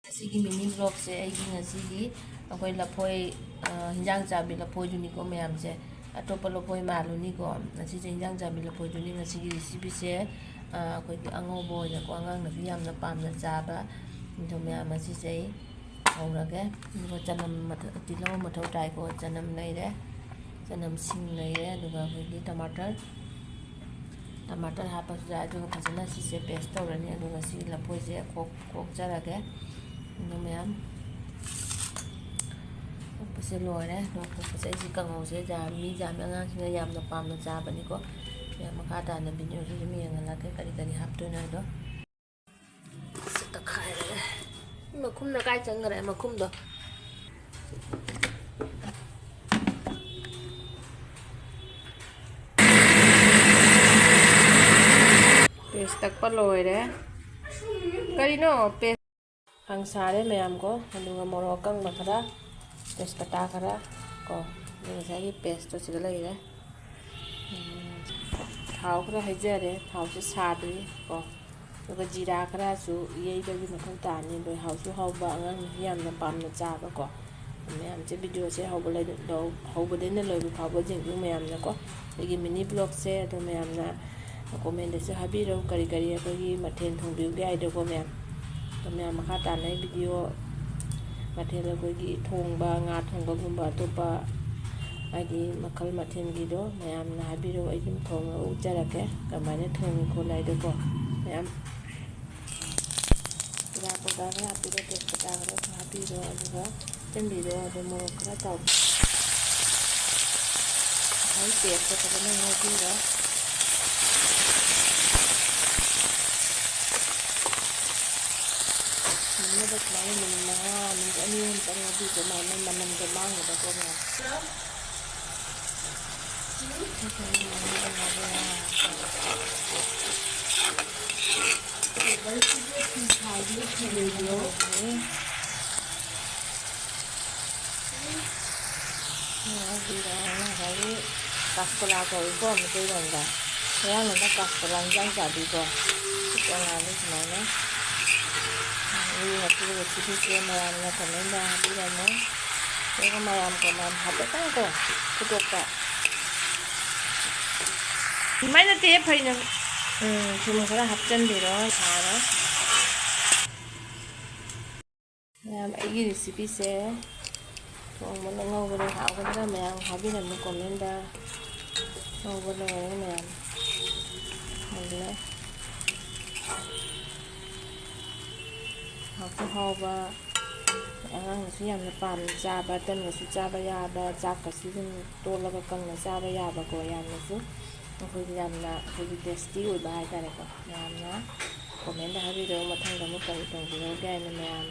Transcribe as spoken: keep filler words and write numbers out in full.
ꯑꯁꯤꯒꯤ mini vlogꯁꯦ ꯑꯩꯒꯤ ꯉꯁꯤꯒꯤ ꯑꯩꯈꯣꯏ ꯂꯐꯣꯏ, ꯑ, ꯍꯤꯟꯖꯥꯡ ꯆꯥꯕꯤ ꯂꯐꯣꯏꯗꯨꯅꯤꯀꯣ ꯃꯌꯥꯝꯁꯦ꯫ ꯑꯇꯣꯞꯄ ꯂꯐꯣꯏ ꯃꯥꯜꯂꯨꯅꯤꯀꯣ꯫ ꯉꯁꯤꯁꯦ ꯍꯤꯟꯖꯥꯡ ꯆꯥꯕꯤ ꯂꯐꯣꯏꯗꯨꯅꯤ꯫ ꯉꯁꯤꯒꯤ recipeꯁꯦ, ꯑ, ꯑꯩꯈꯣꯏꯒꯤ ꯑꯉꯧꯕ ꯑꯣꯏꯅꯀꯣ, ꯑꯉꯥꯡꯅꯁꯨ ꯌꯥꯝꯅ ꯄꯥꯝꯅ ꯆꯥꯕ꯫ ꯑꯗꯣ ꯃꯌꯥꯝ ꯑꯁꯤꯁꯦ ꯑꯩ ꯍꯧꯔꯒꯦ꯫ ꯑꯗꯨꯒ ꯆꯅꯝ ꯃꯊ-, ꯇꯤꯜꯍꯧ ꯃꯊꯧ ꯇꯥꯏꯀꯣ꯫ ꯆꯅꯝ ꯂꯩꯔꯦ, ꯆꯅꯝ, ꯁꯤꯡ ꯂꯩꯔꯦ, ꯑꯗꯨꯒ ꯑꯩꯈꯣꯏꯒꯤ ꯇꯃꯥꯇꯔ, ꯇꯃꯥꯇꯔ ꯍꯥꯞꯄꯁꯨ ꯌꯥꯏ꯫ ꯑꯗꯨꯒ ꯐꯖꯅ ꯁꯤꯁꯦ paste ꯇꯧꯔꯅꯤ꯫ ꯑꯗꯨꯒ ꯁꯤ ꯂꯐꯣꯏꯁꯦ ꯈꯣꯛ-, ꯈꯣꯛꯆꯔꯒꯦ꯫ ꯑꯗꯨ ꯃꯌꯥꯝ ꯈꯣꯛꯄꯁꯦ ꯂꯣꯏꯔꯦ꯫ ꯂꯣꯏ ꯈꯣꯛꯄꯁꯦ ꯑꯩꯁꯤ ꯀꯥꯡꯍꯧꯁꯦ ꯌꯥꯝ, ꯃꯤ ꯌꯥꯝꯃꯤ, ꯑꯉꯥꯡꯁꯤꯡꯅ ꯌꯥꯝꯅ ꯄꯥꯝꯅ ꯆꯥꯕꯅꯤꯀꯣ꯫ ꯃꯌꯥꯝ ꯃꯈꯥ ꯇꯥꯅ videoꯁꯤ ꯑꯗꯨꯝ ꯌꯦꯡꯍꯜꯂꯛꯀꯦ ꯀꯔꯤ ꯀꯔꯤ ꯍꯥꯞꯇꯣꯏꯅꯣ ꯍꯥꯏꯗꯣ꯫ ꯁꯤ ꯇꯛꯈꯥꯏꯔꯒꯦ꯫ ꯃꯈꯨꯝꯅ ꯀꯥꯏ ꯆꯪꯈ꯭ꯔꯦ? ꯃꯈꯨꯝꯗꯣ꯫ Paste ꯇꯛꯄ ꯂꯣꯏꯔꯦ꯫ ꯀꯔꯤꯅꯣ? Paste ꯈꯥꯡ ꯁꯥꯔꯦ ꯃꯌꯥꯝ ꯀꯣ, ꯑꯗꯨꯒ ꯃꯣꯔꯣꯛ ꯑꯀꯪꯕ ꯈꯔ, ꯇꯦꯖꯄꯇꯥ ꯈꯔ ꯀꯣ, ꯑꯗꯨꯒ ꯉꯁꯥꯏꯒꯤ pasteꯇꯣ ꯁꯤꯗ ꯂꯩꯔꯦ꯫ ꯎꯝ, ꯊꯥꯎ ꯈꯔ ꯍꯩꯖꯔꯦ, ꯊꯥꯎꯁꯦ ꯁꯥꯗ꯭ꯔꯤ ꯀꯣ꯫ ꯑꯗꯨꯒ ꯖꯤꯔꯥ ꯈꯔꯁꯨ ꯌꯩꯕꯒꯤ ꯃꯊꯧ ꯇꯥꯅꯤ꯫ ꯑꯗꯣ ꯍꯥꯎꯁꯨ ꯍꯥꯎꯕ, ꯑꯉꯥꯡꯅꯁꯨ ꯌꯥꯝꯅ ꯄꯥꯝꯅ ꯆꯥꯕꯀꯣ꯫ ꯃꯌꯥꯝꯁꯦ videoꯁꯦ ꯍꯧꯕ ꯂꯩ-, ꯂꯧ-, ꯍꯧꯕꯗꯩꯅ ꯂꯣꯏꯕ ꯐꯥꯎꯕ ꯌꯦꯡꯕꯤꯌꯨ ꯃꯌꯥꯝꯅꯀꯣ꯫ ꯑꯩꯒꯤ mini vlogꯁꯦ ꯑꯗꯣ ꯃꯌꯥꯝꯅ commentꯗꯁꯨ ꯍꯥꯏꯕꯤꯔꯛꯎ ꯀꯔꯤ ꯀꯔꯤ ꯑꯩꯈꯣꯏꯒꯤ ꯃꯊꯦꯜ ꯊꯣꯡꯕꯤꯌꯨꯒꯦ ꯍꯥꯏꯗꯣꯀꯣ ꯃꯌꯥꯝ꯫ ꯑꯗꯣ ꯃꯌꯥꯝ ꯃꯈꯥ ꯇꯥꯅ ꯑꯩ video ꯃꯊꯦꯜ ꯑꯩꯈꯣꯏꯒꯤ ꯊꯣꯡꯕ, ꯉꯥ ꯊꯣꯡꯕꯒꯨꯝꯕ ꯑꯇꯣꯞꯄ ꯍꯥꯏꯗꯤ ꯃꯈꯜ ꯃꯊꯦꯜꯒꯤꯗꯣ ꯃꯌꯥꯝꯅ ꯍꯥꯏꯕꯤꯔꯛꯎ, ꯑꯩ ꯑꯗꯨꯝ ꯊꯣꯡꯉꯒ ꯎꯠꯆꯔꯛꯀꯦ ꯀꯃꯥꯏꯅ ꯊꯣꯡꯉꯤ ꯈꯣꯠꯂꯤ ꯍꯥꯏꯗꯣꯀꯣ ꯃꯌꯥꯝ꯫ ꯖꯤꯔꯥ powder ꯈꯔ ꯍꯥꯞꯄꯤꯔꯣ, ꯇꯦꯖꯄꯇꯥ ꯈꯔꯁꯨ ꯍꯥꯞꯄꯤꯔꯣ, ꯑꯗꯨꯒ ꯍꯥꯞꯆꯤꯟꯕꯤꯔꯣ꯫ ꯑꯗꯨ ꯃꯣꯔꯣꯛ ꯈꯔ ꯇꯧ-, ꯉꯁꯥꯏ pasteꯇꯣ ꯐꯖꯅ ꯉꯧꯕꯤꯔꯣ꯫ ꯃꯨꯟꯅꯕ ꯁꯨꯃꯥꯏꯅ minute ꯃꯉꯥ, minute ꯑꯅꯤ ꯑꯍꯨꯝꯇꯪ ꯉꯧꯕꯤꯕ, ꯃꯥꯏ ꯃꯥꯏ ꯃꯅꯝꯗꯣ ꯃꯥꯡꯅꯕꯀꯣ ꯃꯌꯥꯝ꯫ ꯉꯁꯥꯏꯒꯤ ꯀꯥꯁꯀꯣꯂꯥ ꯀꯧꯏꯀꯣ ꯃꯩꯇꯩꯂꯣꯟꯗ꯫ ꯃꯌꯥꯡꯂꯣꯟꯗ ꯀꯥꯁꯀꯣꯂꯥ ꯍꯤꯟꯖꯥꯡ ꯆꯥꯕꯤꯀꯣ꯫ ꯇꯣꯉꯥꯟꯅ ꯁꯨꯃꯥꯏꯅ ꯃꯤ ꯃꯀꯨ ꯔꯦꯁꯤꯄꯤꯁꯦ ꯃꯌꯥꯝꯅ ꯀꯃꯦꯟꯗ ꯍꯥꯏꯕꯤꯔꯝꯃꯨ꯫ ꯑꯗꯨꯒ ꯃꯌꯥꯝ ꯀꯃꯥꯟ ꯍꯥꯏꯐꯦꯠꯇꯪꯀꯣ ꯐꯨꯠꯇꯣꯛꯄ꯫ ꯑꯗꯨꯃꯥꯏꯅ ꯅꯠꯇꯦ, ꯐꯩꯅ꯫ ꯎꯝ, ꯊꯨꯝ ꯈꯔ ꯍꯥꯞꯆꯤꯟꯕꯤꯔꯣ, ꯁꯥꯔꯣ꯫ ꯃꯌꯥꯝ, ꯑꯩꯒꯤ ꯔꯦꯁꯤꯄꯤꯁꯦ ꯊꯣꯡꯕꯅ, ꯉꯧꯕꯅ ꯍꯥꯎꯒꯗ꯭ꯔꯥ ꯃꯌꯥꯝ ꯍꯥꯏꯕꯤꯔꯝꯃꯨ ꯀꯣꯃꯦꯟꯗ꯫ ꯉꯧꯕ ꯂꯣꯏꯔꯦ ꯃꯌꯥꯝ꯫ ꯃꯨꯜꯂꯦ꯫ ꯍꯥꯎꯁꯨ ꯍꯥꯎꯕ, ꯑꯉꯥꯡꯅꯁꯨ ꯌꯥꯝꯅ ꯄꯥꯝꯅ ꯆꯥꯕ, ꯇꯟꯒꯁꯨ ꯆꯥꯕ ꯌꯥꯕ, ꯆꯥꯛꯀꯁꯨ ꯑꯗꯨꯝ ꯇꯣꯠꯂꯒ ꯀꯪꯅ ꯆꯥꯕ ꯌꯥꯕꯀꯣ꯫ ꯌꯥꯝꯅꯁꯨ ꯑꯩꯈꯣꯏꯒꯤ ꯌꯥꯝꯅ ꯑꯩꯈꯣꯏꯒꯤ ꯇꯦꯁꯇꯤ ꯑꯣꯏꯕ ꯍꯥꯏꯇꯥꯔꯦꯀꯣ꯫ ꯃꯌꯥꯝꯅ ꯀꯣꯃꯦꯟꯗ ꯍꯥꯏꯕꯤꯔꯛꯑꯣ, ꯃꯊꯪꯗ ꯑꯃꯨꯛ ꯀꯔꯤ ꯇꯧꯕꯤꯔꯛꯎꯒꯦ ꯍꯥꯏꯅ ꯃꯌꯥꯝ꯫